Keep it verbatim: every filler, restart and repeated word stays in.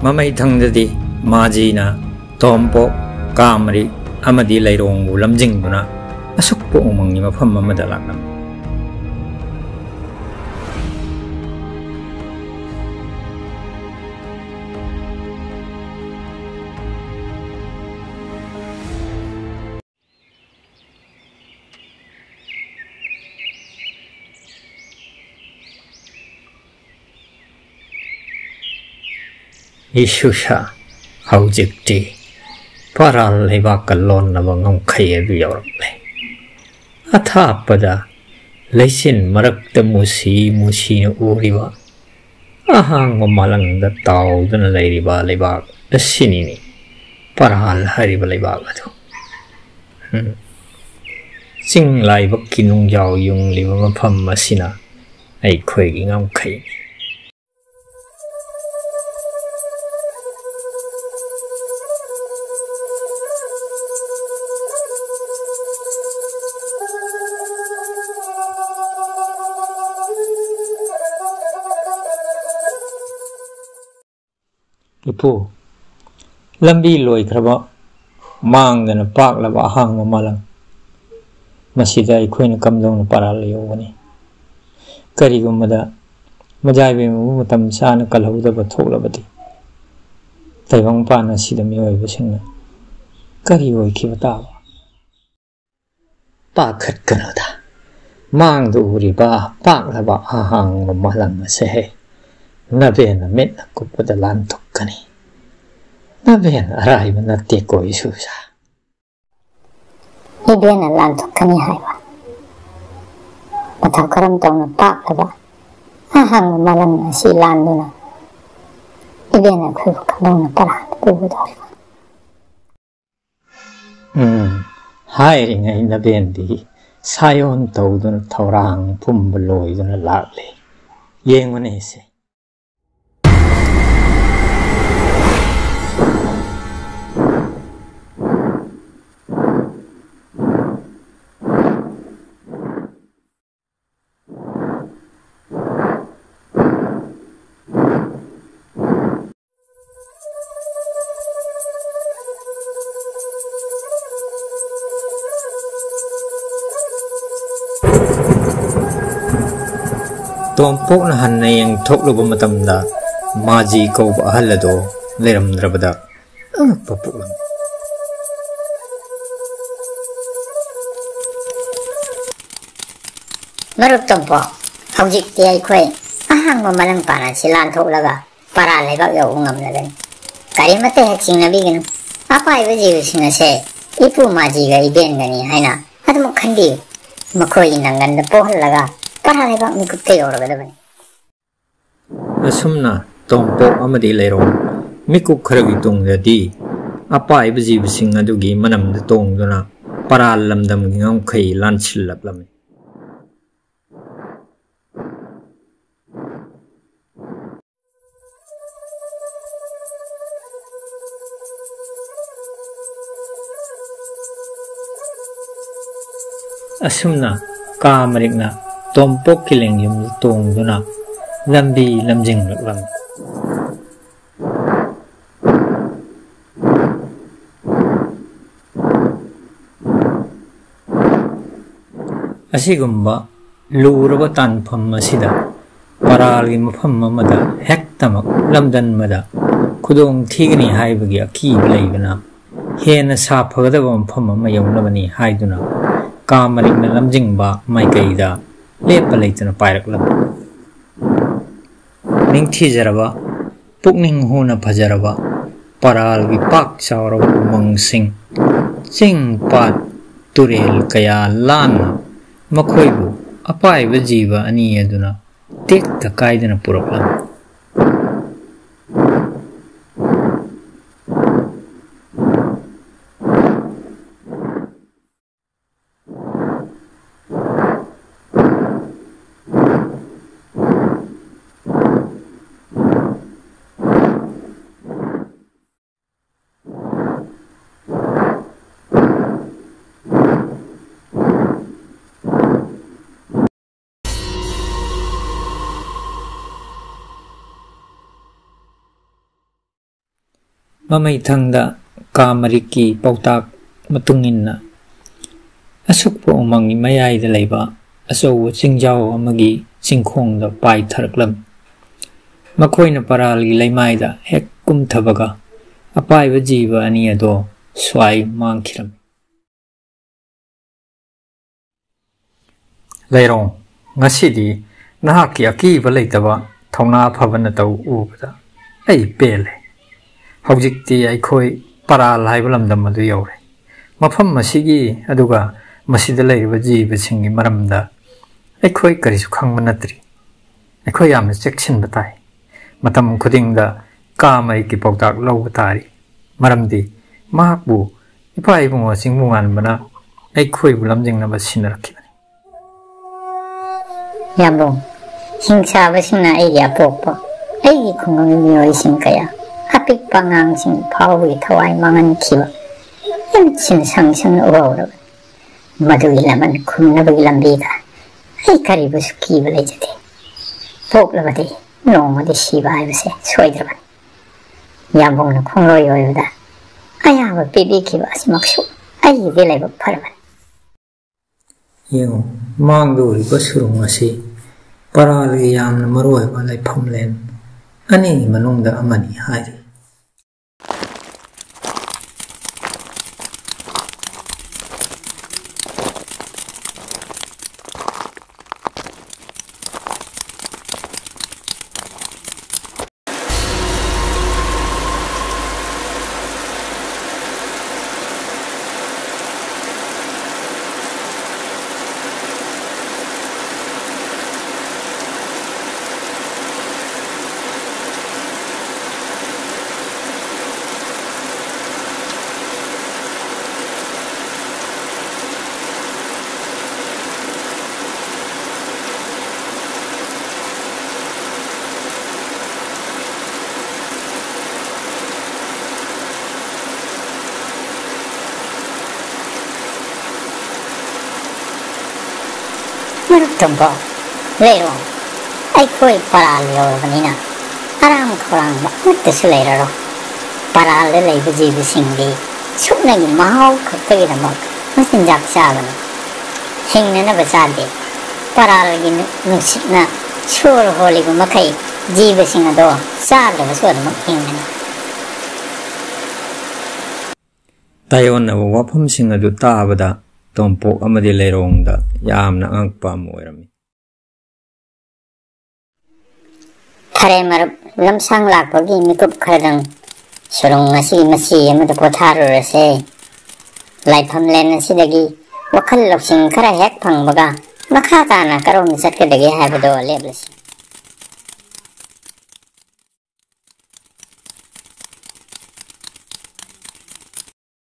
ꯃꯃꯩꯊꯪꯗꯗꯤ ꯃꯥꯖꯤꯅ ꯇꯣꯝꯄꯣꯛ, ꯀꯥꯃꯔꯤ ꯑꯃꯗꯤ ꯂꯩꯔꯣꯡꯕꯨ ꯂꯝꯖꯤꯡꯗꯨꯅ ꯑꯁꯨꯛꯄ ꯎꯃꯪꯒꯤ ꯃꯐꯝ ꯑꯃꯗ ꯂꯥꯛꯂꯝꯃꯤ꯫ ꯏꯁꯨꯁꯥ, ꯍꯧꯖꯤꯛꯇꯤ ꯄꯔꯥꯜ ꯂꯩꯕꯥꯛꯀ ꯂꯣꯟꯅꯕ ꯉꯝꯈꯩ ꯑꯗꯨ ꯌꯧꯔꯛꯂꯦ꯫ ꯑꯊꯥꯞꯄꯗ ꯂꯩꯆꯤꯟ ꯃꯔꯛꯇ ꯃꯨꯁꯤ ꯃꯨꯁꯤꯅ ꯎꯔꯤꯕ ꯑꯍꯥꯡꯕ ꯃꯥꯂꯪꯗ ꯇꯥꯎꯗꯨꯅ ꯂꯩꯔꯤꯕ ꯂꯩꯕꯥꯛ ꯑꯁꯤꯅꯤꯅꯦ, ꯄꯔꯥꯜ ꯍꯥꯏꯔꯤꯕ ꯂꯩꯕꯥꯛ ꯑꯗꯨ꯫ ꯎꯝ꯫ ꯆꯤꯡ ꯂꯥꯏꯕꯛꯀꯤ ꯅꯨꯡꯖꯥꯎ ꯌꯨꯡꯂꯤꯕ ꯃꯐꯝ ꯑꯁꯤꯅ ꯑꯩꯈꯣꯏꯒꯤ ꯉꯝꯈꯩꯅꯤ꯫ ꯏꯄꯨ, ꯂꯝꯕꯤ ꯂꯣꯏꯈ꯭ꯔꯕ, ꯃꯥꯡꯗꯅ ꯄꯥꯛꯂꯕ ꯑꯍꯥꯡꯕ ꯃꯥꯂꯪ, ꯃꯁꯤꯗ ꯑꯩꯈꯣꯏꯅ ꯀꯝꯗꯧꯅ ꯄꯔꯥꯜ ꯌꯧꯒꯅꯤ? ꯀꯔꯤꯒꯨꯝꯕꯗ ꯃꯖꯥꯏꯕꯦꯝꯕꯨ ꯃꯇꯝ ꯆꯥꯅ ꯀꯜꯍꯧꯗꯕ ꯊꯣꯛꯂꯕꯗꯤ, ꯇꯥꯏꯕꯪꯄꯥꯟ ꯑꯁꯤꯗ ꯃꯤꯑꯣꯏꯕꯁꯤꯡꯅ ꯀꯔꯤ ꯑꯣꯏꯈꯤꯕ ꯇꯥꯕ? ꯄꯥꯈꯠꯀꯅꯨꯗ, ꯃꯥꯡꯗ ꯎꯔꯤꯕ ꯄꯥꯛꯂꯕ ꯑꯍꯥꯡꯕ ꯃꯥꯂꯪ ꯑꯁꯦ ꯅꯕꯦꯟꯅ ꯃꯤꯠꯅ ꯀꯨꯞꯄꯗ ꯂꯥꯟꯊꯣꯛꯀꯅꯤ꯫ ꯅꯕꯦꯟ ꯑꯔꯥꯏꯕ ꯅꯠꯇꯦꯀꯣ ꯏꯁꯨꯁꯥ꯫ ꯏꯕꯦꯟꯅ ꯂꯥꯟꯊꯣꯛꯀꯅꯤ ꯍꯥꯏꯕ꯫ ꯃꯇꯧ ꯀꯔꯝ ꯇꯧꯅ ꯄꯥꯛꯂꯕ ꯑꯍꯥꯡꯕ ꯃꯥꯂꯪ ꯑꯁꯤ ꯂꯥꯟꯗꯨꯅ ꯏꯕꯦꯟꯅ ꯑꯩꯈꯣꯏꯕꯨ ꯀꯝꯗꯧꯅ ꯄꯔꯥꯟ ꯄꯨꯒꯗꯧꯔꯤꯕ? ꯎꯝ, ꯍꯥꯏꯔꯤꯉꯩ ꯅꯕꯦꯟꯗꯤ ꯁꯥꯌꯣꯟ ꯇꯧꯗꯨꯅ ꯊꯧꯔꯥꯡ ꯄꯨꯝꯕ ꯂꯣꯏꯗꯨꯅ ꯂꯥꯛꯂꯦ꯫ ꯌꯦꯡꯉꯨꯅꯦꯁꯦ꯫ ꯇꯣꯝꯄꯣꯛꯅ ꯍꯟꯅ ꯌꯦꯡꯊꯣꯛꯂꯨꯕ ꯃꯇꯝꯗ ꯃꯥꯖꯤ ꯀꯧꯕ ꯑꯍꯜ ꯑꯗꯣ ꯂꯩꯔꯝꯗ꯭ꯔꯕꯗ ꯑꯉꯛꯄ ꯄꯣꯛꯂꯝꯃꯤ꯫ ꯃꯔꯨꯞ ꯇꯣꯝꯄꯣꯛ, ꯍꯧꯖꯤꯛꯇꯤ ꯑꯩꯈꯣꯏ ꯑꯍꯥꯡꯕ ꯃꯂꯪ ꯄꯥꯟ ꯑꯁꯤ ꯂꯥꯟꯊꯣꯛꯂꯒ ꯄꯔꯥ ꯂꯩꯕꯥꯛ ꯌꯧꯕ ꯉꯝꯂꯒꯅꯤ꯫ ꯀꯔꯤꯃꯠꯇ ꯍꯦꯛ ꯆꯤꯡꯅꯕꯤꯒꯅꯨ꯫ ꯑꯄꯥꯏꯕ ꯖꯤꯕꯁꯤꯡ ꯑꯁꯦ ꯏꯄꯨ ꯃꯥꯖꯤꯒ ꯏꯕꯦꯟꯒꯅꯤ ꯍꯥꯏꯅ ꯑꯗꯨꯃꯛ ꯈꯟꯕꯤꯌꯨ꯫ ꯃꯈꯣꯏꯒꯤ ꯅꯪꯒꯟꯗ ꯄꯣꯛꯍꯜꯂꯒ ꯄꯔꯥ ꯂꯩꯕꯥꯛ ꯃꯤꯀꯨꯞꯇ ꯌꯧꯔꯒꯗꯕꯅꯤ꯫ ꯑꯁꯨꯝꯅ ꯇꯣꯝꯄꯣꯛ ꯑꯃꯗꯤ ꯂꯩꯔꯣꯡ ꯃꯤꯀꯨꯞ ꯈꯔꯒꯤ ꯇꯨꯡꯗꯗꯤ ꯑꯄꯥꯏꯕ ꯖꯤꯕꯁꯤꯡ ꯑꯗꯨꯒꯤ ꯃꯅꯝꯗ ꯇꯣꯡꯗꯨꯅ ꯄꯔꯥ ꯂꯝꯗꯝꯒꯤ ꯉꯝꯈꯩ ꯂꯥꯟꯁꯤꯜꯂꯛꯂꯝꯃꯤ꯫ ꯑꯁꯨꯝꯅ ꯀꯥ ꯃꯔꯤꯛꯅ ꯇꯣꯝꯄꯣꯛꯀꯤ ꯂꯦꯡꯖꯨꯝꯗ ꯇꯣꯡꯗꯨꯅ ꯂꯝꯕꯤ ꯂꯝꯖꯤꯡꯂꯛꯂꯝꯃꯤ꯫ ꯑꯁꯤꯒꯨꯝꯕ ꯂꯨꯔꯕ ꯇꯥꯟꯐꯝ ꯑꯁꯤꯗ ꯄꯔꯥꯜꯒꯤ ꯃꯐꯝ ꯑꯃꯗ ꯍꯦꯛꯇꯃꯛ ꯂꯝꯗꯟꯕꯗ ꯈꯨꯗꯣꯡ ꯊꯤꯒꯅꯤ ꯍꯥꯏꯕꯒꯤ ꯑꯀꯤꯕ ꯂꯩꯕꯅ ꯍꯦꯟꯅ ꯁꯥꯐꯒꯗꯕ ꯃꯐꯝ ꯑꯃ ꯌꯧꯅꯕꯅꯤ ꯍꯥꯏꯗꯨꯅ ꯀꯥ ꯃꯔꯤꯛꯅ ꯂꯝꯖꯤꯡꯕ ꯃꯥꯏꯀꯩꯗ ꯂꯦꯞꯄ ꯂꯩꯇꯅ ꯄꯥꯏꯔꯛꯂꯝꯃꯤ꯫ ꯅꯤꯡꯊꯤꯖꯔꯕ, ꯄꯨꯛꯅꯤꯡ ꯍꯨꯅ ꯐꯖꯔꯕ ꯄꯔꯥꯜꯒꯤ ꯄꯥꯛ ꯆꯥꯎꯔꯕ ꯎꯃꯪꯁꯤꯡ, ꯆꯤꯡ ꯄꯥꯠ ꯇꯨꯔꯦꯜ ꯀꯌꯥ ꯂꯥꯟꯅ ꯃꯈꯣꯏꯕꯨ ꯑꯄꯥꯏꯕ ꯖꯤꯕ ꯑꯅꯤ ꯑꯗꯨꯅ ꯇꯦꯛꯇ ꯀꯥꯏꯗꯅ ꯄꯨꯔꯛꯂꯝꯃꯤ꯫ ꯃꯃꯩꯊꯪꯗ ꯀꯥ ꯃꯔꯤꯛꯀꯤ ꯄꯥꯎꯇꯥꯛ ꯃꯇꯨꯡ ꯏꯟꯅ ꯑꯁꯨꯛꯄ ꯎꯃꯪꯒꯤ ꯃꯌꯥꯏꯗ ꯂꯩꯕ ꯑꯆꯧꯕ ꯆꯤꯡꯖꯥꯎ ꯑꯃꯒꯤ ꯆꯤꯡꯈꯣꯡꯗ ꯄꯥꯏꯊꯔꯛꯂꯝꯃꯤ꯫ ꯃꯈꯣꯏꯅ ꯄꯔꯥꯜꯒꯤ ꯂꯩꯃꯥꯏꯗ ꯍꯦꯛ ꯀꯨꯝꯊꯕꯒ, ꯑꯄꯥꯏꯕ ꯖꯤꯕ ꯑꯅꯤ ꯑꯗꯣ ꯁ꯭ꯋꯥꯏ ꯃꯥꯡꯈꯤꯔꯝꯃꯤ꯫ ꯂꯩꯔꯣꯡ, ꯉꯁꯤꯗꯤ ꯅꯍꯥꯛꯀꯤ ꯑꯀꯤꯕ ꯂꯩꯇꯕ ꯊꯧꯅꯥ ꯐꯕ ꯅꯇꯧ ꯎꯕꯗ ꯑꯩ ꯄꯦꯜꯂꯦ꯫ ꯍꯧꯖꯤꯛꯇꯤ ꯑꯩꯈꯣꯏ ꯄꯔꯥꯜ ꯍꯥꯏꯕ ꯂꯝꯗꯝ ꯑꯗꯨ ꯌꯧꯔꯦ꯫ ꯃꯐꯝ ꯑꯁꯤꯒꯤ ꯑꯗꯨꯒ ꯃꯁꯤꯗ ꯂꯩꯔꯤꯕ ꯖꯤꯕꯁꯤꯡꯒꯤ ꯃꯔꯝꯗ ꯑꯩꯈꯣꯏ ꯀꯔꯤꯁꯨ ꯈꯪꯕ ꯅꯠꯇ꯭ꯔꯤ꯫ ꯑꯩꯈꯣꯏ ꯌꯥꯝꯅ ꯆꯦꯛꯁꯤꯟꯕ ꯇꯥꯏ꯫ ꯃꯇꯝ ꯈꯨꯗꯤꯡꯗ ꯀꯥꯃꯩꯒꯤ ꯄꯥꯎꯇꯥꯛ ꯂꯧꯕ ꯇꯥꯔꯤ꯫ ꯃꯔꯝꯗꯤ ꯃꯍꯥꯛꯄꯨ ꯏꯄꯥ ꯏꯕꯨꯡꯉꯣ ꯆꯤꯡꯕꯨ ꯉꯥꯟꯕꯅ ꯑꯩꯈꯣꯏꯕꯨ ꯂꯝꯖꯤꯡꯅꯕ ꯁꯤꯟꯅꯔꯛꯈꯤꯕꯅꯤ꯫ ꯌꯥꯝꯕꯨꯡ, ꯍꯤꯡꯆꯥꯕꯁꯤꯡꯅ ꯑꯩꯒꯤ ꯑꯄꯣꯛꯄ, ꯑꯩꯒꯤ ꯈꯨꯡꯒꯪꯒꯤ ꯃꯤꯑꯣꯏꯁꯤꯡ ꯀꯌꯥ, ꯑꯄꯤꯛꯄ ꯑꯉꯥꯡꯁꯤꯡ ꯐꯥꯎꯕꯒꯤ ꯊꯋꯥꯏ ꯃꯥꯡꯍꯟꯈꯤꯕ ꯌꯥꯝ ꯁꯪ ꯁꯪꯅ ꯎꯍꯧꯔꯕꯅꯤ꯫ ꯃꯗꯨꯒꯤ ꯂꯃꯟ ꯈꯨꯝꯅꯕꯒꯤ ꯂꯝꯕꯤꯗ ꯑꯩ ꯀꯔꯤꯕꯨꯁꯨ ꯀꯤꯕ ꯂꯩꯖꯗꯦ꯫ ꯄꯣꯛꯂꯕꯗꯤ ꯅꯣꯡꯃꯗꯤ ꯁꯤꯕ ꯍꯥꯏꯕꯁꯦ ꯁꯣꯏꯗ꯭ꯔꯕꯅꯤ꯫ ꯌꯥꯝꯕꯨꯡꯅ ꯈꯣꯡꯂꯣꯏ ꯑꯣꯏꯕꯗ ꯑꯌꯥꯕ ꯄꯤꯕꯤꯈꯤꯕ ꯑꯁꯤꯃꯛꯁꯨ ꯑꯩꯒꯤꯗꯤ ꯂꯥꯏꯕꯛ ꯐꯔꯕꯅꯤ꯫ ꯌꯦꯡꯉꯨ, ꯃꯥꯡꯗ ꯎꯔꯤꯕ ꯁꯨꯔꯨꯡ ꯑꯁꯤ ꯄꯔꯥꯜꯒꯤ ꯌꯥꯝꯅ ꯃꯔꯨꯑꯣꯏꯕ ꯂꯩꯐꯝꯂꯦꯟ ꯑꯅꯤꯒꯤ ꯃꯅꯨꯡꯗ ꯑꯃꯅꯤ ꯍꯥꯏꯔꯤ꯫ ꯃꯔꯨꯞ ꯇꯣꯝꯕ, ꯂꯩꯔꯣ꯫ ꯑꯩꯈꯣꯏ ꯄꯔꯥꯜ ꯌꯧꯔꯕꯅꯤꯅ ꯑꯔꯥꯝ ꯈꯧꯔꯥꯡꯕ ꯑꯃꯠꯇꯁꯨ ꯂꯩꯔꯔꯣꯏ꯫ ꯄꯔꯥꯜꯗ ꯂꯩꯕ ꯖꯤꯕꯁꯤꯡꯗꯤ ꯁꯨꯞꯅꯒꯤ ꯃꯍꯥꯎ ꯈꯛꯇꯒꯤꯗꯃꯛ ꯃꯆꯤꯟꯖꯥꯛ ꯆꯥꯕꯅꯤ꯫ ꯍꯤꯡꯅꯅꯕ ꯆꯥꯗꯦ꯫ ꯄꯔꯥꯜꯒꯤ ꯅꯨ-, ꯅꯨꯡꯁꯤꯠꯅ ꯁꯣꯔ ꯍꯣꯜꯂꯤꯕ ꯃꯈꯩ ꯖꯤꯕꯁꯤꯡ ꯑꯗꯣ ꯆꯥꯗ꯭ꯔꯕꯁꯨ ꯑꯗꯨꯃꯛ ꯍꯤꯡꯒꯅꯤ꯫ ꯇꯥꯏꯑꯣꯟꯅꯕ ꯋꯥꯐꯝꯁꯤꯡ ꯑꯗꯨ ꯇꯥꯕꯗ ꯇꯣꯝꯄꯣꯛ ꯑꯃꯗꯤ ꯂꯩꯔꯣꯡꯗ ꯌꯥꯝꯅ ꯑꯉꯛꯄ ꯑꯃ ꯑꯣꯏꯔꯝꯃꯤ꯫ ꯐꯔꯦ ꯃꯔꯨꯞ, ꯂꯝꯁꯥꯡ ꯂꯥꯛꯄꯒꯤ ꯃꯤꯀꯨꯞ ꯈꯔꯗꯪ ꯁꯨꯔꯨꯡ ꯑꯁꯤꯒꯤ ꯃꯆꯤ ꯑꯃꯗ ꯄꯣꯊꯥꯔꯨꯔꯁꯦ꯫ ꯂꯥꯏꯐꯝꯂꯦꯟ ꯑꯁꯤꯗꯒꯤ ꯋꯥꯈꯜ ꯂꯧꯁꯤꯡ ꯈꯔ ꯍꯦꯛ ꯐꯪꯕꯒ ꯃꯈꯥ ꯇꯥꯅ ꯀꯔꯣꯝꯗ ꯆꯠꯀꯗꯒꯦ ꯍꯥꯏꯕꯗꯣ ꯂꯦꯞꯂꯁꯤ꯫